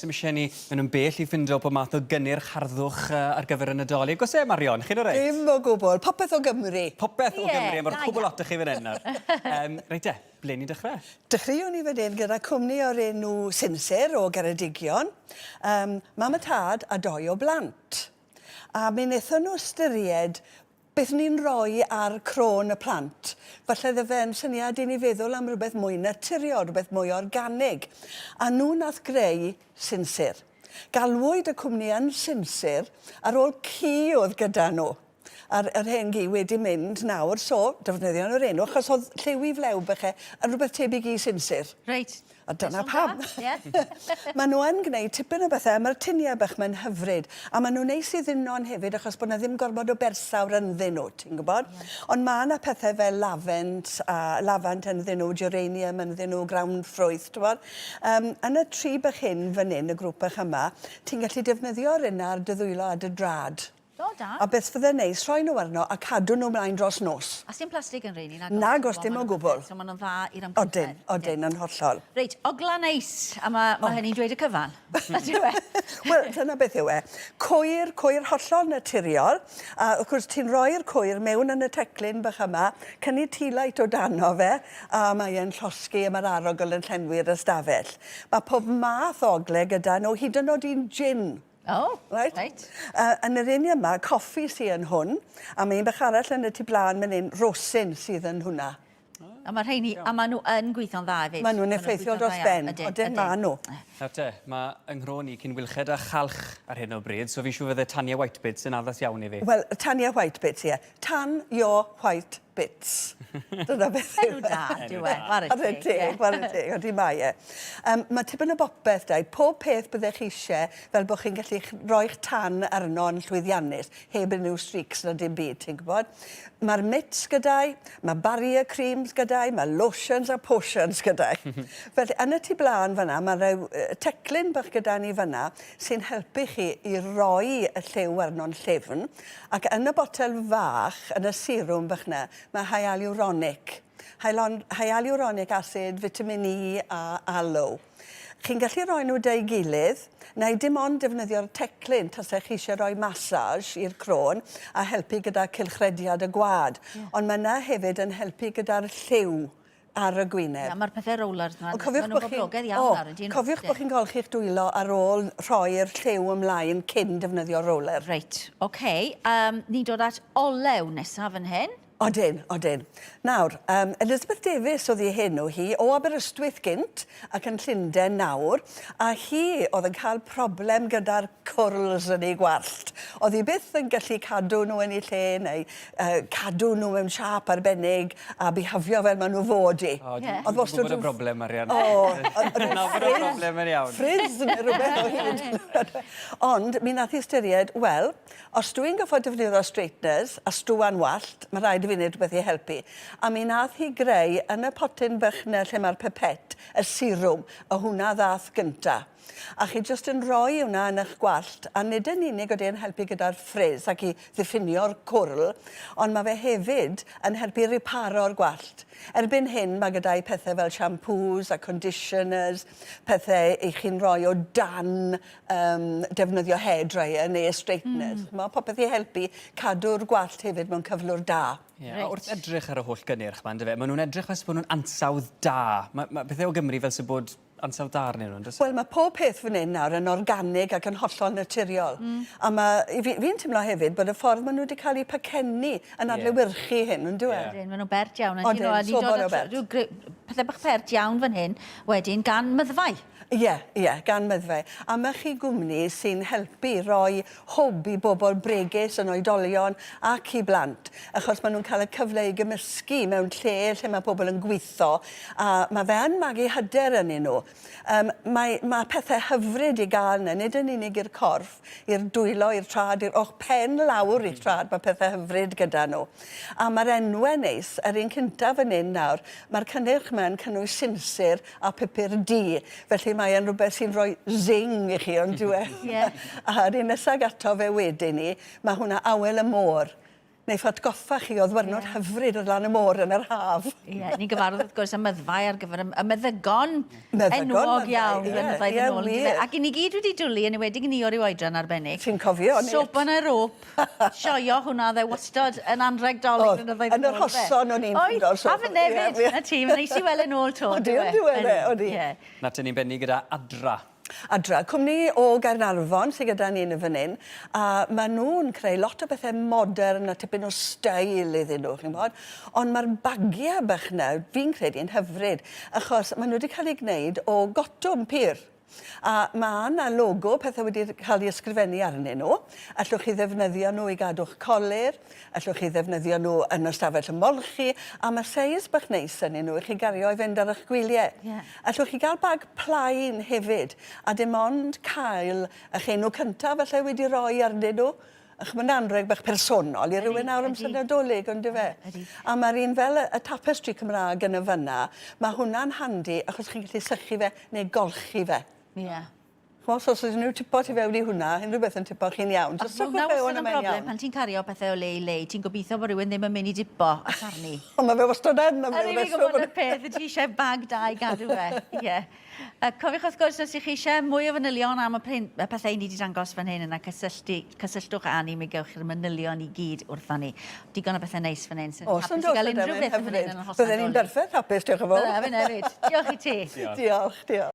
Sim isie ni mynd yn bell i ffindo pob math o gynnyrch harddwch ar gyfer y Nadolig. Oes e, Marion? Chi'n oreit? Dim o gwbl. Popeth o Gymru. Popeth o Gymru, a mae'r cwbl lot o chi fan hyn nawr. Um, reit te, ble ni'n dechrau? Dechreuwn ni fan hyn gyda cwmni o'r enw Sinsir o Geredigion. Um, mam a tad a doi o blant. A mi wnaethon nhw ystyried Beth ni'n roi ar crôn y plant? Falle dde fe'n syniad i ni feddwl am rhywbeth mwy naturiol, rhywbeth mwy organig. A nhw nath greu Sinsir. Galwyd y cwmni yn Sinsir ar ôl ci oedd gyda nhw. A'r yr hen gi wedi mynd nawr, so defnyddion nhw'r enw, achos oedd lliw i flew byche yn rhywbeth tebyg i Sinsir. Reit. A dyna pam. Maen nhw yn gwneud tipyn o bethau, a mae'r tuniau bach 'ma'n hyfryd. A maen nhw'n neis i dduno'n hefyd achos bod 'na ddim gormod o bersawr ynddyn nhw, ti'n gwybod? Ond mae 'na pethau fel lafent a lafant ynddyn nhw, geranium ynddyn nhw, grawn ffrwyth, t'mod? Yym, yn y tri bach hyn fan 'yn, y grŵp bach yma, ti'n gallu defnyddio rheina ar dy ddwylo a dy drad. O, da. A beth fydde'n neis, rhoi nhw arno a cadw nhw mlaen dros nos. A sdim plastig yn rheini, nag oes? Nag oes, dim o gwbl. So maen nhw'n dda i'r amgylchedd. Odyn, odyn, yn hollol. Reit, ogla neis, a mae, ma hynny'n dweud y cyfan. Ydyw e? Wel, dyna beth yw e. Cwyr, cwyr hollol naturiol, a wrth gwrs ti'n rhoi'r cwyr mewn yn y teclyn bach yma, cynnu tea light o dano fe, a mae e'n llosgi a mae'r arogl yn llenwi'r ystafell. Mae pob math o ogle gyda nhw, hyd yn oed un gin. O, reit. Reit. Yn yr un yma, coffi sy yn hwn, a mae un bach arall yn y tu blaen fan hyn, rosyn sydd yn hwnna. A mae rheini, a maen nhw yn gweithio'n dda hefyd. Maen nhw'n effeithiol dros ben, odyn maen nhw. Nawr te, mae yng nghro ni cyn wilched a chalch ar hyn o bryd, so fi'n siŵr fydde Tanya White Bits yn addas iawn i fi. Wel, Tanya White Bits, ie. Tan your white bits. Dyna beth yw e. Enw da, dyw e. Whare teg. Whare teg, whare teg, odi mae e. Um, mae tipyn o bopeth da, pob peth byddech chi eisiau fel bod chi'n gallu roi'ch tan arno yn llwyddiannus, heb unrhyw streaks na dim byd, ti'n gwybod. Mae'r mitts gyda'i, mae barrier creams gyda'i, mae lotions a potions gyda'i. Felly, yn y tu blaen fyna, mae rhyw teclyn bach gyda ni fyna sy'n helpu chi i roi y lliw arno'n llyfn. Ac yn y botel fach, yn y serum bach 'na, mae hyaluronic. Hylon- hyaluronic acid, vitamin E a aloe. Chi'n gallu rhoi nhw 'da'i gilydd, neu dim ond defnyddio'r teclyn tasech chi eisiau rhoi massage i'r croen a helpu gyda cylchrediad y gwaed. Ond mae 'na hefyd yn helpu gyda'r lliw ar y gwyneb. Ie, mae'r pethau rollers 'ma, Ond cofiwch maen nhw'n bod chi'n... boblogaidd iawn nawr, yn dyn nhw? Cofiwch bod chi'n golchi'ch dwylo ar ôl rhoi'r lliw ymlaen cyn defnyddio roller. Reit, oce. Um, ni'n dod at olew nesaf fan hyn. Odyn, odyn. Nawr, um, Elizabeth Davies oedd ei henw hi, o Aberystwyth gynt ac yn Llundain nawr, a hi oedd yn cael problem gyda'r cwrls yn ei gwallt. Oedd hi byth yn gallu cadw nhw yn eu lle neu cadw nhw mewn siâp arbennig a bihafio fel maen nhw fod i. O, dwi'n Oedd wastad gwybod y broblem, Marian. O, Dwi'n nabod y broblem yn iawn. Frizz neu rhywbeth o hyd. Ond mi nath hi ystyried, wel, os dwi'n gorfod defnyddio straighteners a stwan wallt, mae rhaid i fi wneud rhywbeth i helpu. A mi nath hi greu yn y potyn bach 'na lle mae'r pipette, y serum, a hwnna ddath gynta. A chi jyst yn rhoi hwnna yn eich gwallt, a nid yn unig ydy e'n helpu gyda'r frizz ac i ddiffinio'r cwrl, ond mae fe hefyd yn helpu riparo'r gwallt. Erbyn hyn mae gyda'i pethau fel shampoos a conditioners, pethau i chi'n rhoi o dan um, defnyddio hairdryer neu straighteners. Mm. Mae popeth i helpu cadw'r gwallt hefyd mewn cyflwr da. Ie, yeah, a wrth edrych ar y holl gynnyrch 'ma, yndyfe, maen nhw'n edrych fel bod nhw'n ansawdd da. Mae, mae pethau o Gymru fel sy'n bod ansawdd da arnyn nhw, yndoes e? Wel, mae pob peth fan hyn nawr yn organig ac yn hollol naturiol. Mm. A mae, fi'n fi teimlo hefyd bod y ffordd maen nhw wedi cael eu pacennu yn adlewyrchu hyn, yn dyw e? Ydyn, maen nhw'n bert iawn. Odyn, so bor o bert. Pethau bach pert iawn fan hyn, wedyn gan myddfau. Ie, ie, gan myddfau. A mae chi gwmni sy'n helpu roi hwb i bobl bregus yn oedolion ac i blant, achos maen nhw'n cael y cyfle i gymysgu mewn lle lle mae pobl yn gweithio, a mae fe yn magu hyder ynddyn nhw. Um, mae, mae pethau hyfryd i gael yna, nid yn unig i'r corff, i'r dwylo, i'r trad, i'r o'ch pen lawr i'ch trad, mae pethau hyfryd gyda nhw. A mae'r enwau neis, yr un cyntaf fan hyn nawr, mae'r cynnyrch yma yn cynnwys sinsir a pupur du, felly mae e'n rhywbeth sy'n rhoi zing i chi, ond dyw e? Ie. A'r un nesaf ato fe wedyn ni, mae hwnna awel y môr. Neiff atgoffa chi o ddwyrnod hyfryd ar lan y môr yn yr haf. Ie, ni'n gyfarwydd wrth gwrs â myddfau ar gyfer y meddygon Meddygon, enwog myddfau, iawn ie, flynyddoedd ie, yn ôl. wir. Ac i ni gyd wedi dwlu, yn enwedig ni o ryw oedran arbennig. Ti'n cofio, nid? Soap on a rope, sioio hwnna, oedd e wastad yn anrheg Dolig Oedd, flynyddoedd yn yr yn ôl, yndyfe? hoson o'n i'n Oedd, ffindo a soap fy nefyd, ie, ie. na ti, mae'n neis i weld yn ôl to. Odi, yndyfe? yndyw e, odi. Ie. Na, 'te ni'n benni gyda Adra. Adra, cwmni o Gaernarfon sydd gyda ni yn y fan hyn, a maen nhw'n creu lot o bethau modern a tipyn o steil iddyn nhw, chi'n gwybod. Ond mae'r bagiau bach 'na, fi'n credu, yn hyfryd, achos maen nhw wedi cael eu gwneud o gotwm pur. A mae yna logo, pethau wedi cael eu ysgrifennu arnyn nhw. Allwch chi ddefnyddio nhw i gadw'ch colur, allwch chi ddefnyddio nhw yn ystafell ymolchi, a mae seis bach neis ynddyn nhw i chi gario i fynd ar eich gwyliau. Allwch chi gael bag plaen hefyd, a dim ond cael eich enw cyntaf falle wedi roi arnyn nhw. Ych, mae'n anrheg bach personol i rywun nawr amser Nadolig, on'd yfe? A mae'r un fel y tapestri Cymraeg yn y fan'na, mae hwnna'n handi achos chi'n gallu sychu fe neu golchi fe. Ie. Chimod, so os oes unrhyw tipo tu fewn i hwnna, unrhyw beth yn tipo, chi'n iawn. Achos ma' hwnna wastad yn broblem pan ti'n cario pethe o le i le, ti'n gobeithio bod rhywun ddim yn mynd i dipo a sarnu. Ond mae fe wastad yn, am ryw Ydy, fi'n reswm. gwybod y peth, ti eisiau bag da i gadw fe. Ie. Cofiwch wrth gwrs, os ych chi eisiau mwy o fanylion am y, prin, y pethau i ni wedi dangos fan hyn yna, cysylltu, cysylltwch â ni, mi gewch chi'r manylion i gyd wrthon ni. Digon o bethau neis fan hyn. Sy'n Oes, hapus yn i gael does, unrhyw beth fan hyn yn yr hosan Bydden ni'n berffaith hapus, diolch yn fawr. Bydda, fi'n hefyd. Diolch i ti. Diolch, diolch.